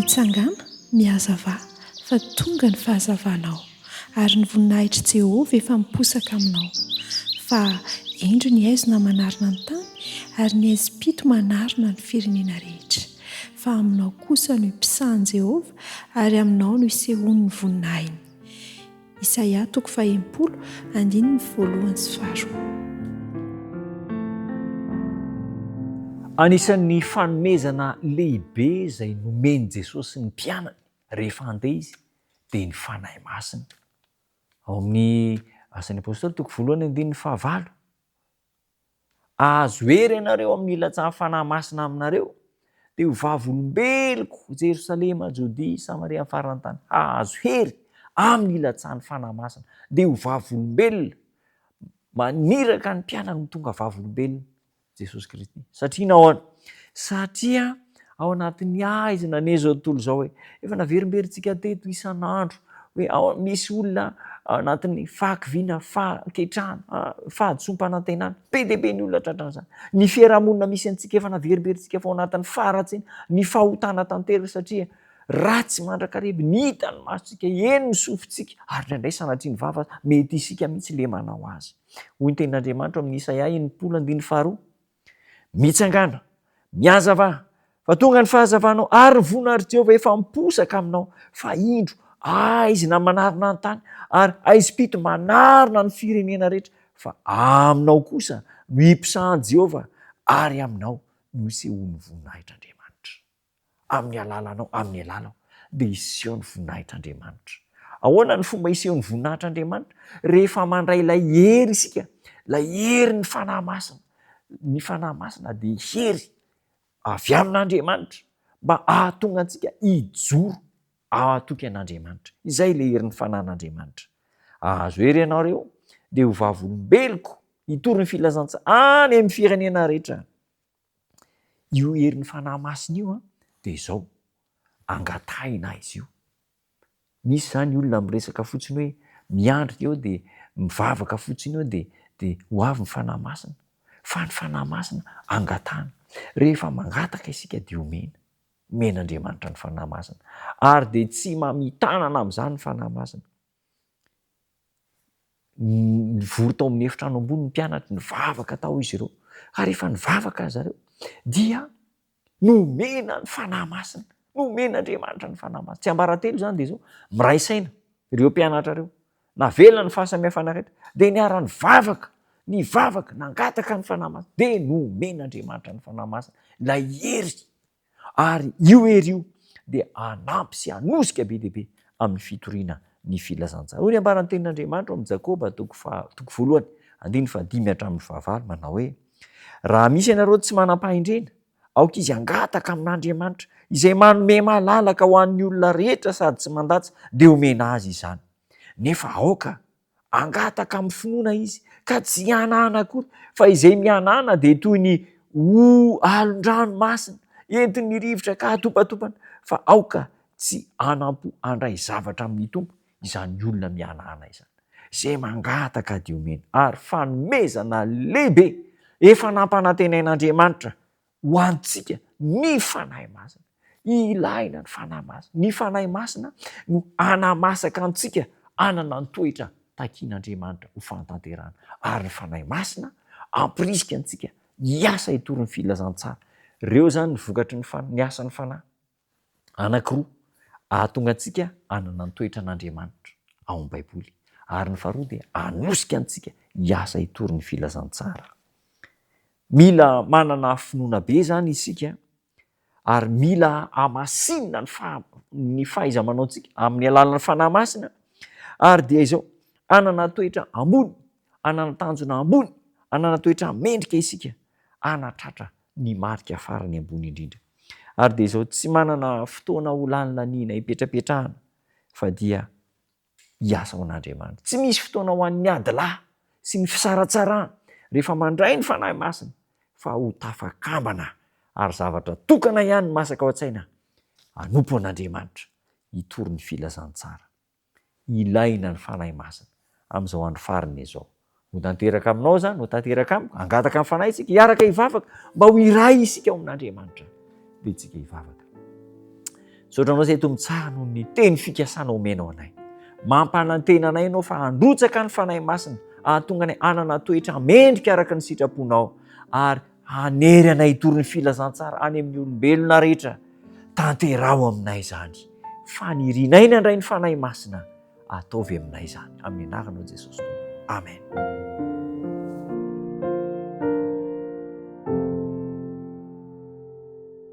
Mitsangàna, mihazavà, fa tonga ny fahazavanao, ary ny voninahitr'i Jehovah efa miposaka aminao. Fa indro ny haizina manarona ny tany, ary ny haizim-pito manarona ny firenena rehetra. Fa aminao kosa no ipisahan'i Jehovah, ary aminao no isehoan'ny voninahiny. Isaia toko faha-60, andininy voalohany sy faharoa. Anisan'ny fanomezana lehibe izay nomen'i Jesosy ny mpianany rehefa handeha izy dia ny Fanahy Masina. Ao amin'ny Asan'ny Apostoly toko voalohany andininy fahavalo. Hahazo hery ianareo amin'ny hilatsahan'ny Fanahy Masina aminareo, dia ho vavolombeloko, Jerosalema, Jodia, Samaria, amin'ny faran'ny tany. Hahazo hery amin'ny hilatsahan'ny Fanahy Masina, dia ho vavolombelona. Maniraka ny mpianany ho tonga vavolombelona. Jesosy Kristy. Satria nahoana? Satria ao anatin'ny haizina anie izao tontolo izao e. Efa naverimberintsika teto isan'andro hoe ao misy olona ao anatin'ny fahakiviana, fahaketrahana, fahadisoam-panantenana. Be dia be ny olona tratran'izany. Ny fiarahamonina misy antsika efa naverimberintsika fa ao anatin'ny faharatsiana, ny fahotana tanteraka satria ratsy mandrakariva ny hitan'ny masontsika, heno ny sofintsika ary indraindray sanatria ny vava aza, mety isika mihitsy le manao azy. Hoy ny tenin'Andriamanitra ao amin'ny Isaia 60 andininy faharoa, Mitsangàna, mihazavà, fa tonga ny fahazavanao, ary ny voninahitr'i Jehovah efa miposaka aminao, fa indro, aizina manarona ny tany, ary aizim-pito manarona ny firenena rehetra, fa aminao kosa no hiposahan'i Jehovah, ary aminao no hisehoan'ny voninahitr'Andriamanitra. Amin'ny alalanao, amin'ny alalao, dia hiseho ny voninahitr'Andriamanitra. Ahoana ny fomba hiseho ny voninahitr'Andriamanitra? Rehefa mandray ilay hery isika, ilay herin'ny Fanahy Masina. Ny Fanahy Masina dia hery avy amin'Andriamanitra mba hahatonga antsika hijoro hahatoky an'Andriamanitra. Izay ilay herin'ny Fanahin'Andriamanitra. Hahazo hery ianareo, dia ho vavolombeloko hitory ny filazantsara any amin'ny firenena rehetra. Io herin'ny Fanahy Masina io dia izao, angatahina izy io. Misy izany olona miresaka fotsiny hoe miandry eo dia mivavaka fotsiny eo dia dia ho avy ny Fanahy Masina. Fa ny Fanahy Masina angatahana. Rehefa mangataka isika dia omena. Omen'Andriamanitra ny Fanahy Masina. Ary dia tsy mamitanana amin'izany ny Fanahy Masina. Nivory tao amin'ny efitrano ambony ny mpianatra, nivavaka tao izy ireo. Ary rehefa nivavaka ry zareo dia nomena ny Fanahy Masina. Nomen'Andriamanitra ny Fanahy Masina. Tsiambaratelo izany dia izao, miray saina ireo mpianatra ireo. Navela ny fahasamihafana rehetra, dia niara-nivavaka, nivavaka, nangataka ny Fanahy Masina, dia nomen'Andriamanitra ny Fanahy Masina, ilay hery Ary io hery io dia hanampy sy hanosika be dia be amin'ny fitoriana ny filazantsara. Hoy ny ambaran'ny tenin'Andriamanitra ao amin'i Jakoba toko faha, toko voalohany, andininy fahadimy hatramin'ny fahavalo, manao hoe, Raha misy ianareo tsy manam-pahendrena, aoka izy hangataka amin'Andriamanitra, izay manome malalaka ho an'ny olona rehetra sady tsy mandatsa, dia homena azy izany. Nefa aoka Hangataka amin'ny finoana izy, ka tsy hihanahana akory, fa izay mihanahana dia toy ny ho alon-dranomasina, entin'ny rivotra ka atopatopana, fa aoka tsy hanampo handray zavatra amin'ny Tompo izany olona mihanahana izany. Izay mangataka dia omena, ary fanomezana lehibe efa nampanantenain'Andriamanitra ho antsika ny Fanahy Masina. Ilaina ny Fanahy Masina. Ny Fanahy Masina no hanamasaka antsika hanana ny toetra takian'Andriamanitra ho fahatanterahana. Ary ny Fanahy Masina hampirisika antsika hiasa hitory ny filazantsara. Ireo izany ny vokatry ny ny asan'ny Fanahy. Anankiroa, hahatonga antsika hanana ny toetran'Andriamanitra ao amin'ny Baiboly. Ary ny faharoa dia hanosika antsika hiasa hitory ny filazantsara. Mila manana finoana be izany isika ary mila hamasinina ny faha, ny fahaiza-manaontsika amin'ny alalan'ny Fanahy Masina ary dia izao, hanana toetra ambony, hanana tanjona ambony, hanana toetra mendrika isika hanatratra ny marika farany ambony indrindra. Ary dia izao, tsy manana fotoana ho lanilaniana hipetrapetrahana fa dia hiasa ho an'Andriamanitra. Tsy misy fotoana ho an'ny adilahy sy ny fisaratsarahana rehefa mandray ny Fanahy Masina fa ho tafakambana ary zavatra tokana ihany ny masaka ao an-tsaina, hanompo an'Andriamanitra, hitory ny filazantsara. Ilaina ny Fanahy Masina amin'izao andro farany izao. Ho tanteraka aminao izany, ho tanteraka amiko, hangataka ny Fanahy isika, hiaraka hivavaka mba ho iray isika ao amin'Andriamanitra. Dia isika hivavaka. Misaotra anao izay Tompo tsara noho ny teny fikasana omenao anay. Mampanantena anay ianao fa handrotsaka ny Fanahy Masina hahatonga anay hanana toetra mendrika araka ny sitraponao ary hanery anay hitory ny filazantsara any amin'ny olombelona rehetra. Tanteraho aminay izany. Fanirianay ny handray ny Fanahy Masina. Ataovy aminay izany. Amin'ny anaranao Jesosy Tompo. Amen.